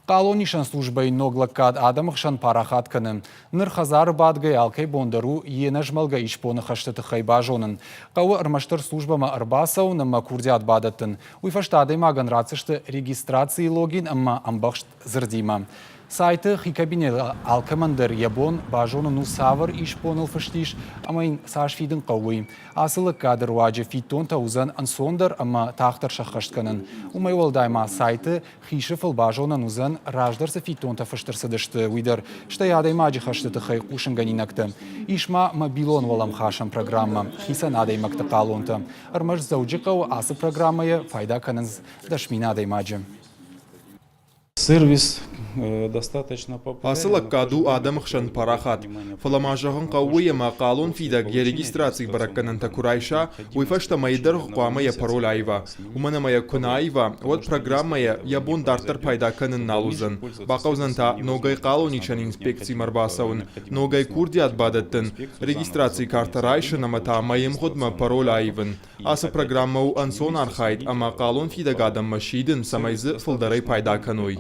Хъалонисӕн службӕйы ног лӕггад адӕмы хсӕн парахат кӕны. Ныр хӕдзары бадгӕйӕ алкӕй бон дӕр у йе нӕзмӕлгӕ исбоны хӕсты тыххӕй базонын. Хъӕуы ӕрмӕстдӕр службӕмӕ ӕрбацӕуын ӕмӕ курдиат бадӕттын. Уый фӕстӕ адӕймагӕн ратдзысты регистрацийы логин ӕмӕ ӕмбӕхст дзырдимӕ. Сайты хи кабинеты алкӕмӕн дӕр йӕ бон базонын у цавӕр исбоныл фыст ис ӕмӕ йын цас фидын хъӕуы, уый. Ацы лӕггады руаджы фиддонтӕ уыдзӕн ӕнцондӕр ӕмӕ тагъддӕр сӕххӕст кӕнын. Уымӕй уӕлдай ма сайты хи сыфыл базонӕн уыдзӕн, раздӕр цы фиддонтӕ фыст ӕрцыдысты, уый дӕр, стӕй адӕймаджы хӕсты тыххӕй хъусынгӕнинӕгтӕ. Ис ма мобилон уӕлӕмхасӕн программӕ хицӕн адӕймӕгты хъалонтӕ. Ӕрмӕст Дзӕуджыхъӕуы ацы программӕйӕ пайда кӕнынц 10 000 адӕймаджы. Сервис достаточно Ацы лӕггад у адӕмы хсӕн парахат. Фӕлӕ ма зӕгъын хъӕуы уый, ӕмӕ хъалон фидӕг йӕ регистрацийы бӕрӕггӕнӕнтӕ куы райса, уый фӕстӕ мӕйы дӕргъы хъуамӕ йӕ пароль аива. Уымӕн ӕмӕ йӕ куы нӕ аива, уӕд программӕйӕ йӕ бон дарддӕр пайда кӕнын нал уыдзӕн. Бахъӕудзӕн та ногӕй хъалонисӕн инспекцимӕ ӕрбацӕуын, ногӕй курдиат бадӕттын, регистрацийы картӕ райсын ӕмӕ та мӕйы мгъуыдмӕ пароль аивын. Ацы программӕ у ӕнцон архайд ӕмӕ хъалонфидӕг адӕммӕ сидын, цӕмӕй дзы фылдӕрӕй пайда кӕной.